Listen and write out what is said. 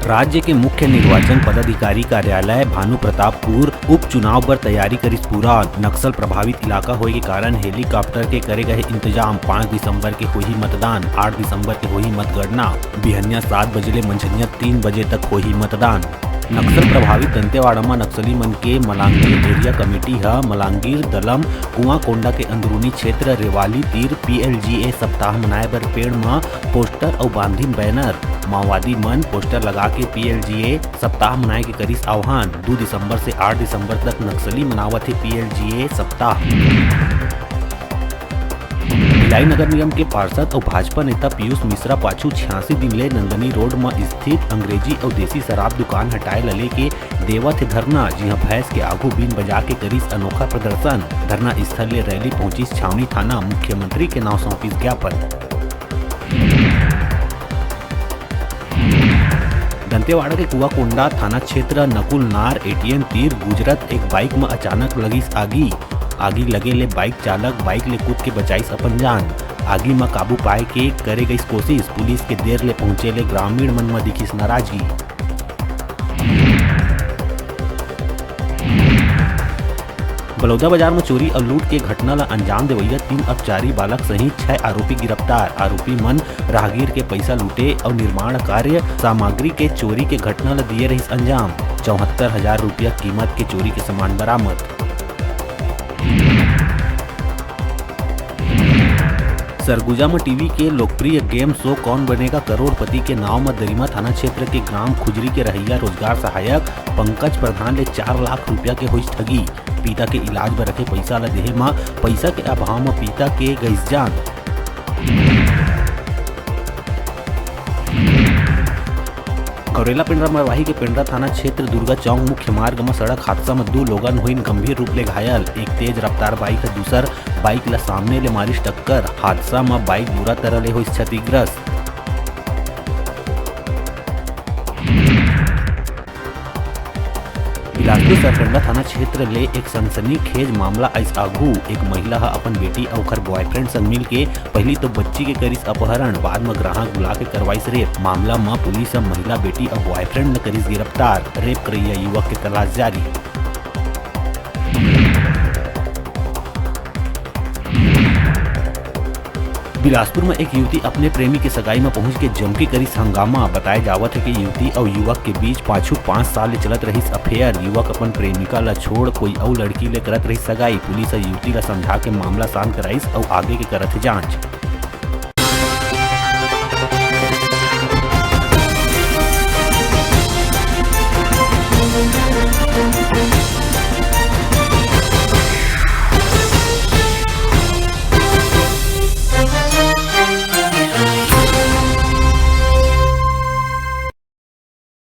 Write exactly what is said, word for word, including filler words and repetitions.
राज्य के मुख्य निर्वाचन पदाधिकारी कार्यालय भानु प्रतापपुर उपचुनाव बर तैयारी करिस पूरा। नक्सल प्रभावित इलाका होए के कारण हेलीकॉप्टर के करे गए इंतजाम। पाँच दिसंबर के होही मतदान, आठ दिसंबर के होही मतगणना। बिहनिया सात बजे ले मंझनिया तीन बजे तक होही मतदान। नक्सल प्रभावित दंतेवाड़ा म नक्सली मन के मलांगीर एरिया कमेटी ह मलांगीर, दलम, कुआंकोंडा के अंदरूनी क्षेत्र रेवाली तीर पीएलजीए सप्ताह मनाए बर पेड़ म पोस्टर अउ बांधिन बैनर। माओवादी मन पोस्टर लगा के पीएलजीए सप्ताह मनाए के करिस आह्वान। दू दिसंबर से आठ दिसंबर तक नक्सली मनावत हे पीएलजीए सप्ताह। भिलाई नगर निगम के पार्षद अउ भाजपा नेता पीयूष मिश्रा पाछू छियासी दिन ले नंदनी रोड म स्थित अंग्रेजी अउ देसी शराब दुकान हटाए ल लेके देवत हे धरना, जिहां भैंस के आगू बीन बजा के करिस अनोखा प्रदर्शन। धरना स्थल ले रैली पहुंचिस छावनी थाना, मुख्यमंत्री के नांव सौंपिस ज्ञापन। दंतेवाड़ा के कुआकोंडा थाना क्षेत्र नकुलनार एटीएम तीर गुजरत एक बाइक म अचानक लगिस आगी। आगी लगे ले बाइक चालक बाइक ले कूद के बचाइस अपन जान। आगी म काबू पाए के करे गइस कोशिश। पुलिस के देर ले पहुंचे ले ग्रामीण मन म दिखिस नाराजगी। बलौदा बाजार म चोरी अउ लूट के घटना ल अंजाम देवइया तीन अपचारी बालक सहित छह आरोपी गिरफ्तार। आरोपी मन राहगीर के पइसा लूटे अउ निर्माण कार्य सामग्री के चोरी के घटना ल दिए रहिस अंजाम। चौहत्तर हजार रुपया कीमत के चोरी के सामान बरामद। सरगुजा म टीवी के लोकप्रिय गेम शो कौन बनेगा करोड़पति के नाव म दरिमा थाना क्षेत्र के ग्राम खुजरी के रहइया रोजगार सहायक पंकज प्रधान ले चार लाख रुपया के होइस ठगी। पिता के इलाज बर रखे पइसा ल देहे म पइसा के अभाव म पिता के गइस जान। गौरेला पेंड्रा मरवाही के पेंड्रा थाना क्षेत्र दुर्गा चौक मुख्य मार्ग म सड़क हादसा म दू लोगन होइन गंभीर रूप ले घायल। एक तेज रफ्तार बाइक ह दूसर बाइक ल सामने ले मारिस टक्कर। हादसा म बाइक बुरा तरह ले होइस क्षतिग्रस्त। बिलासपुर सरकंडा थाना क्षेत्र ले एक सनसनीखेज मामला आइस आघू। एक महिला ह अपन बेटी अउ ओखर बॉयफ्रेंड संग मिलके पहिली तो बच्ची के करिस अपहरण, बाद म ग्राहक बुला के करवाइस रेप। मामला म पुलिस ह महिला बेटी अउ बॉयफ्रेंड ल करिस गिरफ्तार। रेप करइया युवक के तलाश जारी। बिलासपुर म एक युवती अपने प्रेमी के सगाई म पहुंच के जमके करिस हंगामा। बताए जावत हे कि युवती अउ युवक के बीच पाछू पाँच साल ले चलत रहिस अफेयर। युवक अपन प्रेमिका ल छोड़ कोई अउ लड़की ले करत रहिस सगाई। पुलिस ह युवती ल समझा के मामला शांत कराइस अउ आगे के करत हे जांच।